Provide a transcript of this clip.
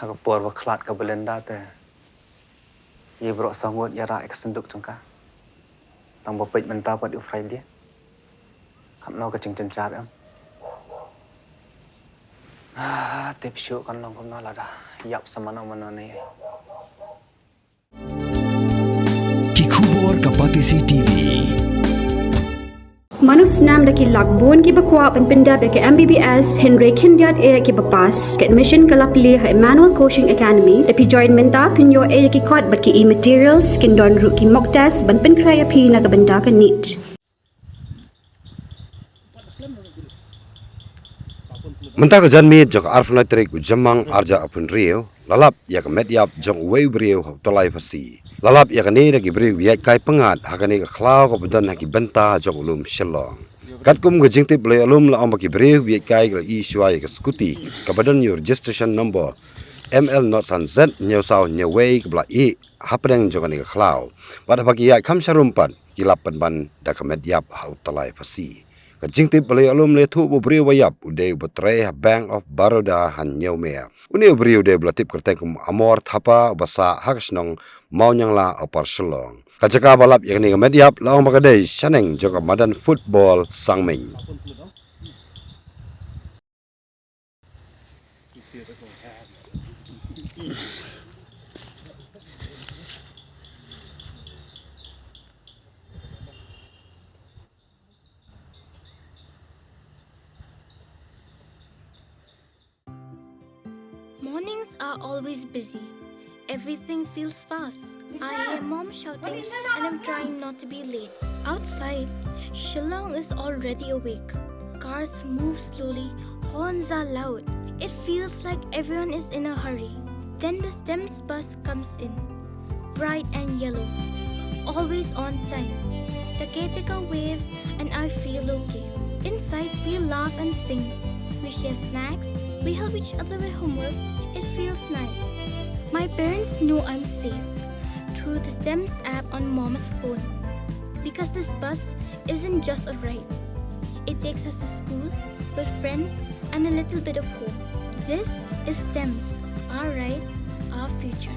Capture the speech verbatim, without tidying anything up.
Ha ka por ba khlad ka Belinda te, ïa baroh saw ngut ïa rah ïa ka synduk jong ka. Tang ba peit mynta pat u Friday. Katno ka jingjynjar em. Ah, tip shuh kan long kumno lada ïap sa mano mano ne. Ki khubor ka Batesi T V. Mano snam da ki lak bun kiba kwah ban pyndep ïa ka M B B S hynrei khyndiat eh kiba pass. Ka admission ka la plie ha Emmanuel Coaching Academy. Da phi join mynta phin ïoh eh ïa ki kot bad ki e-materials, kin don ruh ki mock test ban pynkhreh ïa phi na ka bynta ka NEET. Mynta ka janmiet jong ka arphew lai tarik u Jymmang arhajar arphew hynriew, la lap ïa ka met ïap jong uwei u briew ha u Talai Phasi. La lap ïa kane da ki briew ba ïaid kai pyngngad ha kane ka khlaw kaba don ha ki bynta jong u lum Shillong. Katkum ka jingtip ba la ïoh lum la ong ba ki briew ba ïaid kai ki la ïoh shuwa ïa ka scooty kaba don ïa u registration number M L not san Z hynñiew saw hynñiew wei kaba la ïeh hapdeng jong kane ka khlaw. Bad haba ki ïaid kham sharum pat ki lap pynban da ka met ïap ha u Talai Phasi. Ka jingtip ba la ïoh lum la ïathuh ba u briew ba ïap u dei uba trei ha Bank of Baroda ha Hynñiewmere. Une u briew u dei uba la tip kyrteng kum u Amor Thapa uba sah ha ka shnong Mawniangla, Upper Shillong. Ka jaka ba lap ïa kane ka met ïap la ong ba ka dei shaneng jong ka madan football Sangmeiñ. Mornings are always busy. Everything feels fast. I hear mom shouting and I'm trying not to be late. Outside, Shillong is already awake. Cars move slowly, horns are loud. It feels like everyone is in a hurry. Then the STEMS bus comes in, bright and yellow, always on time. The caretaker waves and I feel okay. Inside, we laugh and sing. We share snacks. We help each other with homework. It feels nice. My parents know I'm safe through the STEMS app on mom's phone. Because this bus isn't just a ride. It takes us to school, with friends, and a little bit of hope. This is STEMS, our ride, our future.